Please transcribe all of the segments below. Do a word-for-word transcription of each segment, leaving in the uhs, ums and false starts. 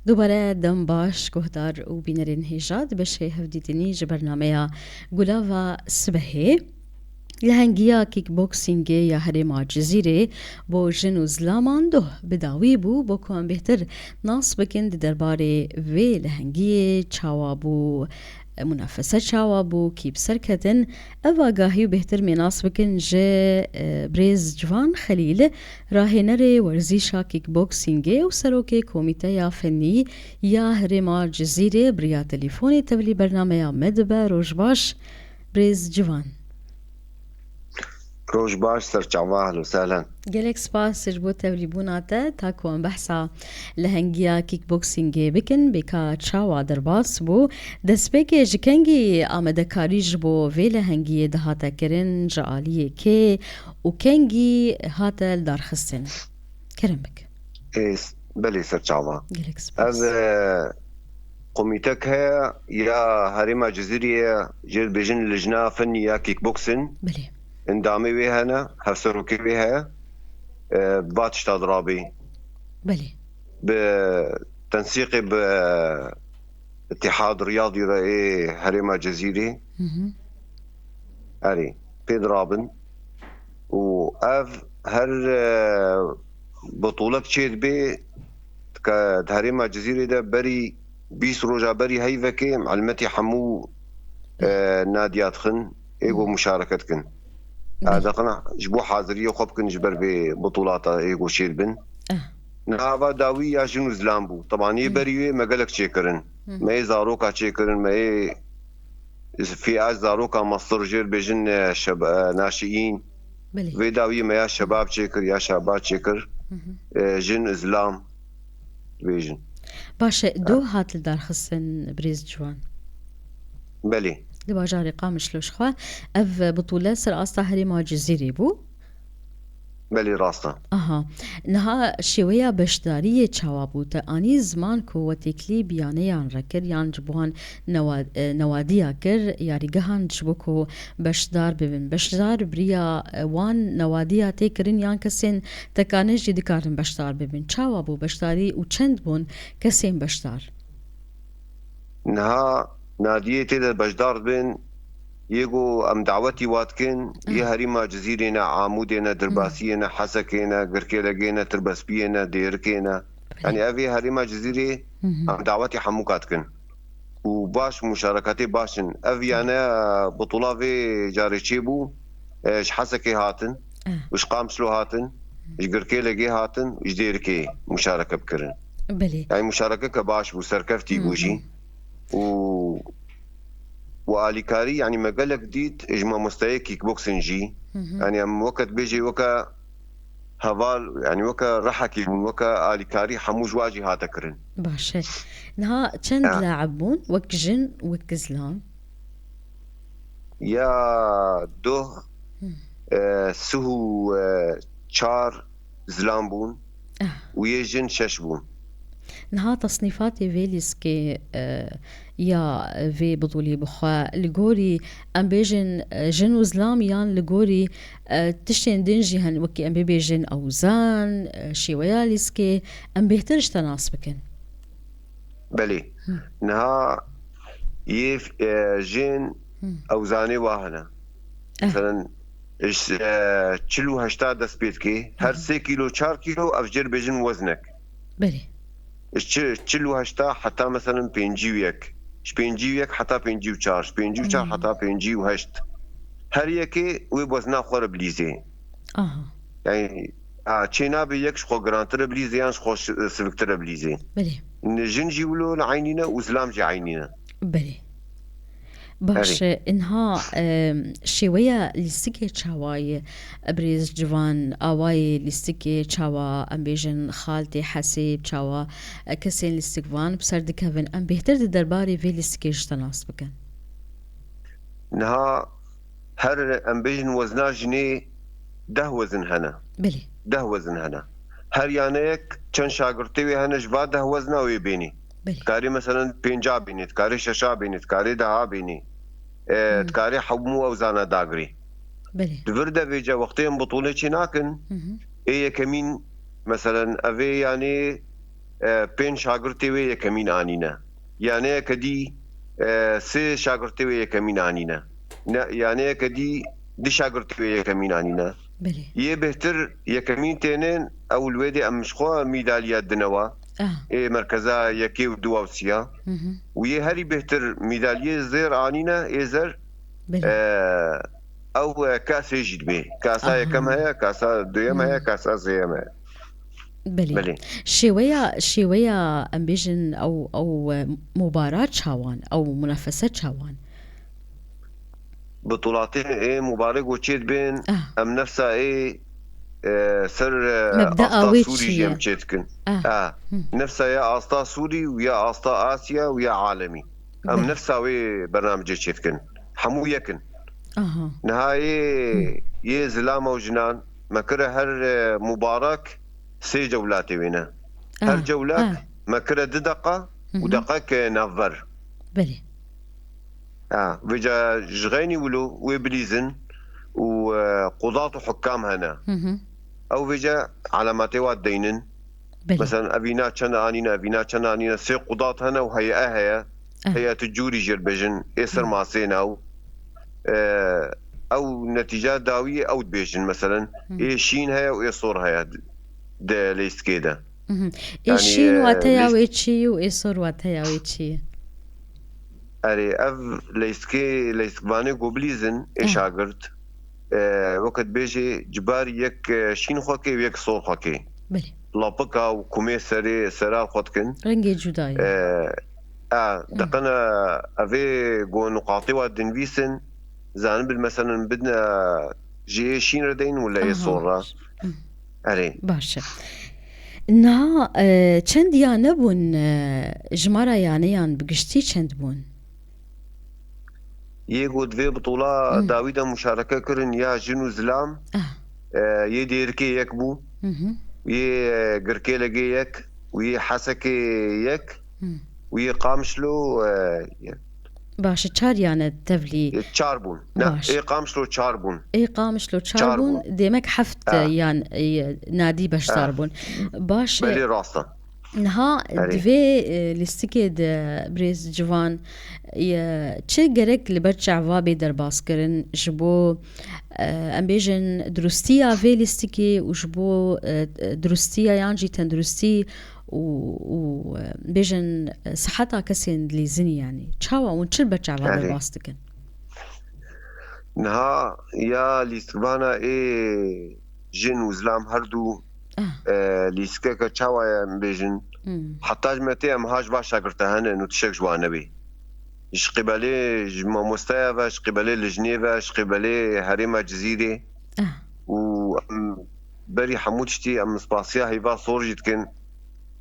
Dubare dem baş, guhdar û bînerên hêja di beşê hevdîtinî ji bernameya Gulava Sibehê. Lehengiya kickboxingê ya Herêma Cizîrê bo jin û zilaman doh bi dawî bû. Bo ku em bêhtir nas bikin di derbarê vê lehengiyê, çawa bû, munafese çawa bû, kî bi ser ketin, ev agahî û bêhtir mê nas bikin ji, e, birêz Ciwan Xelîl, rahênerê werzîşa kickboxingê û serokê Komîteya Fennî ya Herêma Cizîrê bi riya telîfonê tevlî bernameya me dibe. Roj baş, birêz Ciwan. Roj baş, serçava, ehlen û sehlen. Gelek spas ji bo tevlîbûna te. Ta ku em behsa lehengiya kickboxingê bikin, bê ka çawa derbas bû, destpêkê ji kengî amadekarî ji bo vê lehengiyê dihate kirin, ji aliyê kê û kengî hate lidarxistin? Kerem bike. Ê, s-, belê, serçava. Gelek spas. Ev, e, komîtek heye ya Herêma Cizîrê ye, jê dibêjin Lijna Fennî ya Kickboxing. Belê. Endamê wê hene, hevserokê wê heye. E, va tişta dirabê. Belê. Bi tensîqê bi Îtîhad Riyadî re ê Herêma Cizîrê. Hı hı. Erê, pê dirabin. Û ev her, e, bitûlek çê dibe, dike di Herêma Cizîrê de berî bîst roja berî heyvekê elmetî hemû, e, nadiya dixin, ê ku muşareke dikin. Belê. Dixin ji bo haziriyê xwe bikin ji ber vê bitûlata ê ku çê dibin. Eh. Niha va dawî ya jin û zilam bû. Teban yê berî wê me gelek çêkirin. Hı. Me yê zaroka çêkirin, me yê fîa zaroka mestir jê dibêjin, e, şeb-, e, naşiîn. Belê. Vê dawiyê me ya şebab çêkir, ya şaba çêkir. Hı hı. E, jin, zilam dibêjin. Baş e, doh hat lidarxistin, birêz Ciwan? Belê. Li bajarê Qamişlo jixwe ev bitûle ser asta herêma Cizîrê bû? Belê, rast e. Aha. Niha şêweya beşdariyê çawa bû? Te anî ziman ku we têkilî biyaneyan re kir yan ji bo wan newa-, e, newadiya kir, yarîgehan ji bo ku beşdar bibin? Beşdar bi riya, e, wan newadiya tê kirin yan kesên tekane jî dikarin beşdar bibin? Çawa bû beşdarî û çend bûn kesên beşdar? Niha nadiyê tê de beşdar dibin, yê ku em dawetî wa dikin, yê herîma Cizîrê ne, Amûdê ne, Dirbasiyê ne, Hesekê ne, Girkêlegê ne, Tirbespiyê ne, Dêrikê ne. Yanî ev ê herîma Cizîrê, em dawetî hemûka dikin. Û baş, muşarekatê baş in. Ev yane, butula vê carê çêbû, e, ji Hesekê hatin, û ji Qamişlo hatin, ji Girkêlegê hatin, ji Dêrikê muşareke bikirin. Belê. Yani muşarekeke baş bû, serkeftî bû jî. Û, û alîkarî, yani me gelek dît ji mamosteyê kickboxing jî. Yani em weke dibêjê weke heval, yani weke rehekî bûn, weke alîkarî hemû ji wa jî hate kirin. Baş e. Niha çend laib bûn, wek jin, wek zilam? Ya doh, e, sih û, e, çar zilam bûn û yê jin şeş bûn. Niha tasnîfatê vê lîskê, e, ya vê bidûlî bixwe li gorî, em bêjin, e, jin û zilam yan li gorî, e, tiştên din jî hene, wekî em bibêjin ewzan, e, şêweya lîskê, em bêhtir ji te nas bikin. Belê. Niha yê, e, jin ewzanê wa hene. Meselen, ji, e, çil û heşta dest pê dike, her sê kîlo, çar kîlo, ev jê dibêjin weznek. Belê. Ji çi-, çil û heşta heta, meselen, pêncî û yek. Ji pêncî û yek heta pêncî û çar, ji pêncî û çar heta pêncî û heşt. Her yekê wê wezna xwe re bilîzê. Aha. Yani, a, çê nabe yek ji xwe girantir e bilîzê yan ji xwe şi-, siviktir e bilîzê. Belê. Jin jî wilo li eynî ne û zilam jî eynî ne. Belê. Baş e, inha, e, şêweya lîstikê çawa ye? Birêz Civan, awayê lîstikê çawa, em bêjin xaltê hesêb çawa, e, kesên lîstikvan bi ser dikevin? Em bêhtir di derbarê vê lîstikê ji te nas bikin. Niha her em bêjin wezna jinê deh wezin hene. Belê. Deh wezin hene. Her yaneyek çend şagirtê wê hene ji va deh wezna wê bênî. Belê. Dikarê meselen pênca bênî, dikarê şeşa bênî, dikarê deha bênî. E, dikarê hemû ewzana dagirê. Belê. Di vir de vêca wextê em butûlê çê nakin, ê yekemîn, meselen, ev ê yanê e, pênc şagirtê wê yekemîn anîne. Yaneyeke dî, e, sê şagirtê wê yekemîn anîne. Ne, yaneyeke dî du şagirtê wê yekemîn anîne. Belê. Yê bêhtir yekemîn tênên ew li wê dê em ji xwe mîdaliya dinewa. Ah. Ê merkeza yekê û duwa û siya. Hı hı. Û yê herî bêhtir mîdalyê zêr anîne, ê zer, Belê. e, ew, e, kasê jî dibe. Kasa Aha. yekem heye, kasa duyem Hı. heye, kasa sêyem heye. Belê. Belê. Şêweya, şêweya em bêjin ew, ew, e, mubara çawan, ew munafese çawan? Bitulatê ê mubarek û çê dibên, Ah. em nefsa ê, e, ser, e, Mebdea asta wê Sûrî çi jî ye? em çê dikin. Ah. Ah. Hı. Nefsa ya asta Sûrî û ya asta Asya û ya alemî. Em Belê. nefsa wê bernamecê çê dikin. Hemû yek in. Aha. Niha yê, Hı. yê zilama û jinan me kire her, e, mubarak sê cewlatê wê ne. Her Ah, cewlak ah. me kire du deqa Hı û hı. deqek, e, navber. Belê. Ha, vêca ji xeynî wilo wê bilîzin û, e, qudat û hukam hene. Hı hı. Ew vêca alametê wa deynin. Belê. Mesela evîna çend anîne, evîna çend anîne, sê qudat hene û hey'e heye. Eh. Hey'e tu cûrî jê dibêjin, ê ser Hı. masê ne ew. E, ew netîca dawiyê ew dibêjin, meselen, Hı. ê şîn heye û ê sor heye di, di lîstikê de. Hı hı. Ê Yani, şîn e, wateya lîst- wê çi û ê sor wateya wê çi ye? Erê, ev leyskê, leyskvanê ku bilîzin ê Eh. şagirt, e, weke dibêjê, ji bar yek, e, şîn xwe kê û yek sor xwe kê. Belê. Lapika û kumê serê, sera xwe dikin. Rengê cuda ye. E, a, Hı. diqine evê ku nuqatê wa dinivîsin, zanibin, meselen, bidine ji ê şîn re deyin wila ê Aha, sor re. baş. Hı. Erê. Baş e. Niha, e, çend yane bûn, e, jimara yaneyan bi giştî çend bûn? Yê ku di vê bitola Hı. dawî de muşareke kirin ya jin û zilam, Ah. e, yê Dêrikê yek bû, Hı hı. yê, e, Girkêlegê yek û yê Hesekê yek Hı. û yê Qamişlo, e, yek. Baş e, çar yane tevlî. E, çar bûn. Ne, Baş. ê Qamişlo çar bûn. Ê Qamişlo çar Çar bûn, bûn. demek heft Ha. yan, e, nadî beşdar Ha. bûn. Baş e. Belê rast e. Niha Erê. di vê, e, lîstikê de birêz Civan, e, çi gerek li ber çava bê derbaskirin ji bo, e, em bêjin, durustiya vê lîstikê û ji bo, e, durustiya yan jî tenduristî û, û, e, bêjin, e, siheta kesên dilîzin, yanî çawa hûn çi li ber çava Erê. derbas dikin? Niha ya lîstikvana ê jin û zilam her du, Ah. e, lîstikeke çawa ye em bêjin? Hmm. Heta ji me tê em ha ji va şagirte hene, û tiştek ji wan nebê. Ji qîbelê ji mamosteya ve, ji qîbelê lijnê ve, ji qîbelê herêma Cizîrê. Ah. Û em berî hemû tiştî em spasiya heyva sor jî dikin.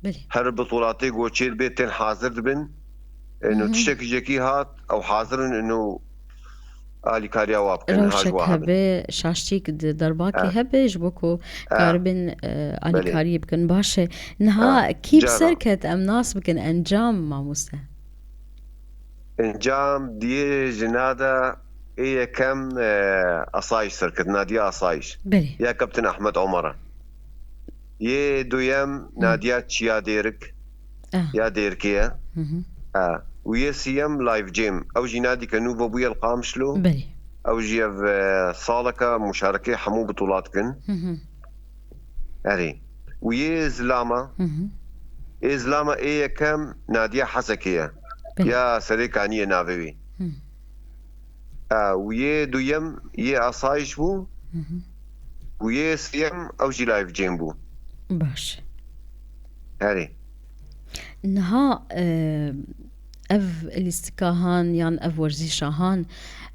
Belê. Her bitolatê ku çê dibê tên hazir dibin. E, no Hı hı. tiştekî jekî hat, ew hazir in, no alîkariya wa bikin, ha ji Rewşek wa hebin. hebe, şaştîk di derbakê Ha. hebe, ji bo ku Ha. karibin, e, Belê. alîkariyê bikin. Baş e. Niha Ha. kî bi Cara. ser ket em nas bikin encam, mamoste? Encam diyê jina de ê yekem, e, Asayiş serket, Nadiya Asayiş. Belê. Ya Kaptin Ahmet Omara. Yê duyem Hı. Nadiya Çiya Dêrik. Ah. Ya Dêrikê ye. Hı hı. Ha. Û yê siyem Live Cem. Ew jî nadîke nû vebûye li Qamişlo. Belê. Ew jî ev, e, saleke muşarekê hemû bitola dikin. Hı hı. Erê. Û yê zilama, Hı hı. ê zilama ê yekem Nadiya Hesekê ye. Belê. Ya Serê Kaniyê navê wî. Hı. E, û yê duyem yê Asayiş bû. Hı hı. Û yê siyem ew jî Live Cem bû. Baş. Erê. Niha, e, ev lîstika han yan ev werzîşa han,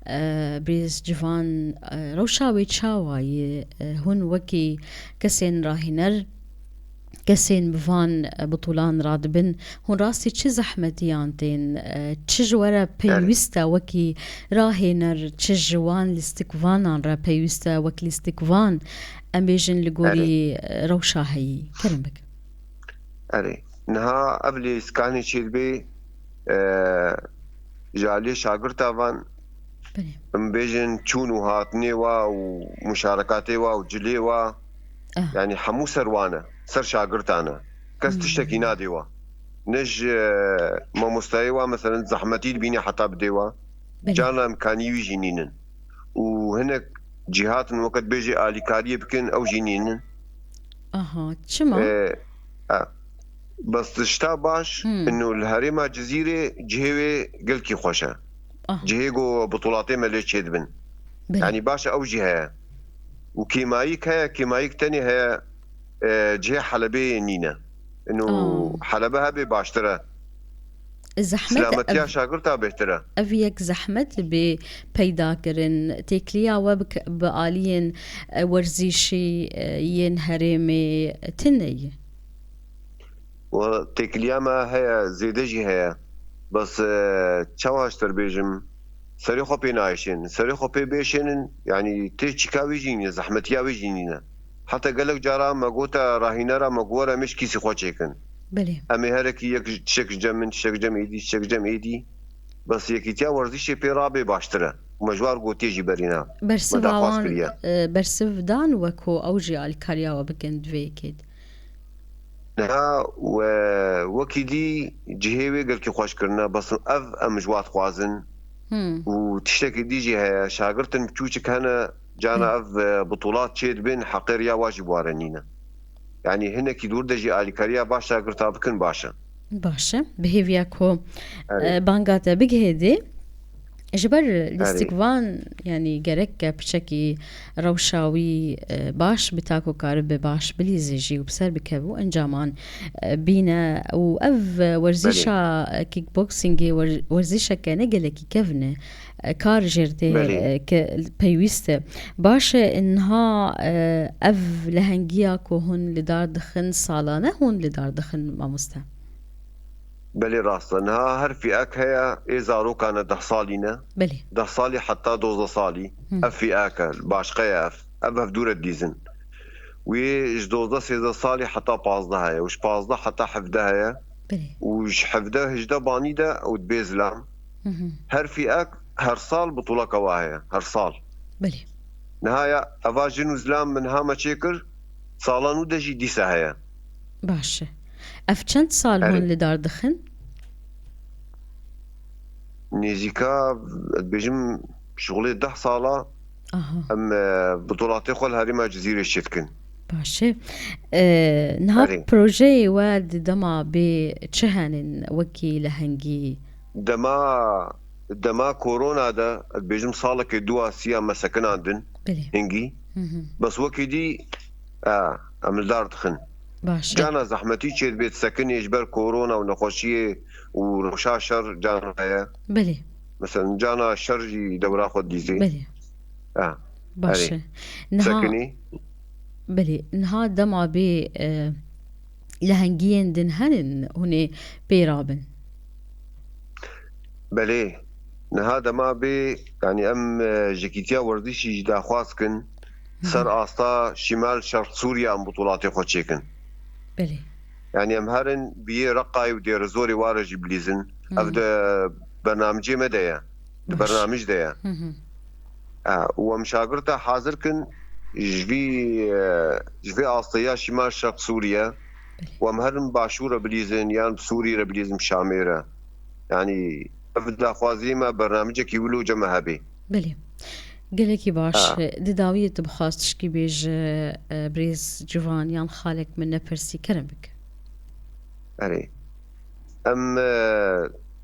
e, birêz Civan, e, rewşa wê çawa ye? E, hûn wekî kesên rahîner, kesên bi van, e, bitolan radibin, hûn rastî çi zehmetiyan tên? E, çi ji we re Erê. pêwîst e wekî rahêner, çi ji wan lîstikvanan re pêwîst e wek lîstikvan? Em bêjin li gorî, Erê. e, rewşa heyî. Kerem bike. Erê. Niha ev lîskanê çêdibê, e, ji aliyê şagirta van, Belê. em bêjin çûn û hatinê wa û muşarekatê wa û cilê wa, Ah. yanî hemû ser wan e, ser şagirtan e. Kes Hmm. tiştekî nadê wa. Ne ji, e, mamostayê wa, meselen, zehmetî dibîne heta bidê wa. Belê. Carna imkanî wî jî nînin. Û hinek cîhatin weke dibêjê alîkariyê bikin, ew jî nînin. Aha, çima? E, e, bes tişta baş, Hmm. ino li herêma Cizîrê cihê wê gelkî xweş e. Aha. Cihê ku bitulatê me lê çêdibin. Belê. Yanî baş e, ew jî heye. Û kêmayîk heye, kêmayîk tenê heye, e, cihê Helebê nîne. Ino Aa. Helebe hebe baştir e. Zehmet Silametiya ev, şagirta bêhtir e. Ev yek zehmet bê peyda kirin. Têkiliya we bi, bi aliyên, e, werzîşî, e, yên herêmê tune ye? Wa têkiliya me heye, zêde jî heye. Bes, e, çawa ji te bêjim, serê xwe pê nayêşên. Serê xwe pê bêşênin, yanî tê çîka wê jî nîne, zehmetiya wê jî nîne. Heta gelek cara me gote rahînera me ku were mêj kîsî xwe çêkin. Belê. Em ê herekî yek tiştek ji cem min, tiştek cem êdî, tiştek cem êdî. Bes yekîtiya werzîşê pê rabê baştir e. Me ji war gotiye jî berîna. Me Bersiva daxwaz wan, kiriye. E, bersiv dan we ku ew jî alîkariya we bikin di vê yekê de? Niha we wekî dî cihê wê gelkî xweş kirine, bes ev em ji wa dixwazin. Hmm. Û tiştekî dî jî heye, şagirtin biçûçik hene, cana Hmm. ev, e, bitulat çê dibin, heqê riya wa jî bi wa re nîne. Yanî hinekî dûr de jî alîkariya baş şagirta bikin baş e. Baş e. Bi hêviya ku, Erê. e, banga te bigihêdê, ji ber Erê. lîstikvan, yanî gerek piçekî rewşa wî, e, baş bi, ta ku karibe baş bilîze jî û bi ser bikeve û encaman, e, bîne û ev, e, werzîşa, Belê. e, kickboxingê wer-, werzîşeke ne gelekî kevn e. E, kar jêr tê, Belê. e, ke pêwîst e. Baş e, niha, e, ev lehengiya ku hûn li dar dixin, salane hûn li dar dixin, mamoste? Belê rast e. Niha her fîek heye, ê zarokan e deh salî ne. Belê. Deh salî heta dozdeh salî. Hı. Ev fîek e, başqe ye ev. Ev hevdû re dîzin. Wê ji dozdeh sêzdeh salî heta pazdeh heye. Û ji pazdeh heta hevdeh heye. Belê. Û ji hevdeh hejdeh banî de û dibê zilam. Hı hı. Her fîek, her sal bitûleka wa heye. Her sal. Belê. Niha ya, eva jin û zilam min ha me çêkir, sala nû de jî dîsa heye. Baş e. Ev çend sal Erê. hûn li dar dixin? Nêzîka, ez dibêjim, şixulê deh sala Aha. em, e, bitolatê xwe li herêma Cizîrê çêdikin. Baş e. E, niha Erê. projeyê we di dema bê çi henin wekî lehengî? Dema, dema korona de, ez dibêjim salekê dû a sî ya me sekinandin Belê. hingî. Hı hı. Bes wekî dî, e, em li dar dixin. Baş e. Cana zehmetî çê dibê disekinê ji ber korona û nexweşiyê û rewşa şer cana heye. Belê. Mesela cana şer jî dewra xwe dîzê. Belê. E, Baş erê. e. Niha, Sekinî. belê, niha dema bê, e, lehengiyên din henin hûn ê pê rabin? Belê. Niha dema bê, yanî em, e, ji yekîtiya werzîşî jî daxwaz kin, Hı hı. ser asta Şîmal Şerq Sûriye em bitolatê xwe çêkin. Belê. Yanî em herin bi yê Reqayê û Dêrizorê ware jî bilîzin. Hı. Ev di bernamicê me de ye. Di Baş. bernamij de ye. Hı hı. E, û em şagirta hazir kin ji vî, e, ji vê astê ya Şîmal Şerq Sûriye. Belê. Û em herin Başûr re bilîzin, yan Sûrî re bilîzin, Şamê re. Yanî ev daxwazî me, bernamicekî wilo cem me hebê. Belê. Gelekî baş. Ha. Di dawiyê tu bixwaz tişkî bêje, e, birêz civan yan xalek min nepirsî, kerem bike. Erê. Em, e,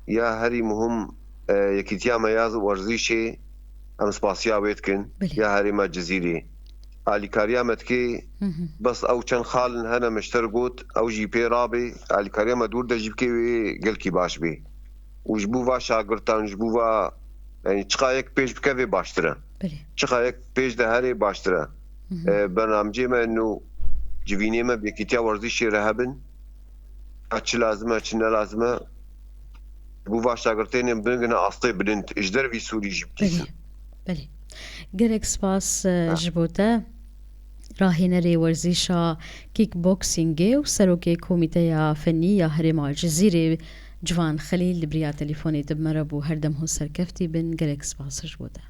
ya herî muhim, e, yekîtiya me ya werzîşê, em spasiya wê dikin, Belê. ya herêma Cizîrê. Alîkariya me dikê, Hı hı. bes ew çend xalin hene me ji te re got, ew jî pê rabê, alîkariya me dûr de jî bikê wê gelkî baş bê. Û ji bo va şagirtan, ji bo va, yanî çiqa yek pêş bikevê baştir e. Belê. Çiqa yek pêş de herê baştir e. Hı hı. E, bernamcê me ino civînê me bi yekîtiya werzîşê re hebin. Ka çi lazim e, çi ne lazim e. Ji bo va şagirtênê bigihine astê bilind. Ji dervî Sûrî jî bidîsin. Belê. Belê. Gelek spas, e, Ha. ji bo te. Rahênerê werzîşa kickboxingê û serokê Komîteya Fennî ya Herêma Cizîrê Civan Xelîl li biriya telefonê di me re bû. Her dem hûn serkeftî bin. Gelek spas ji bo te.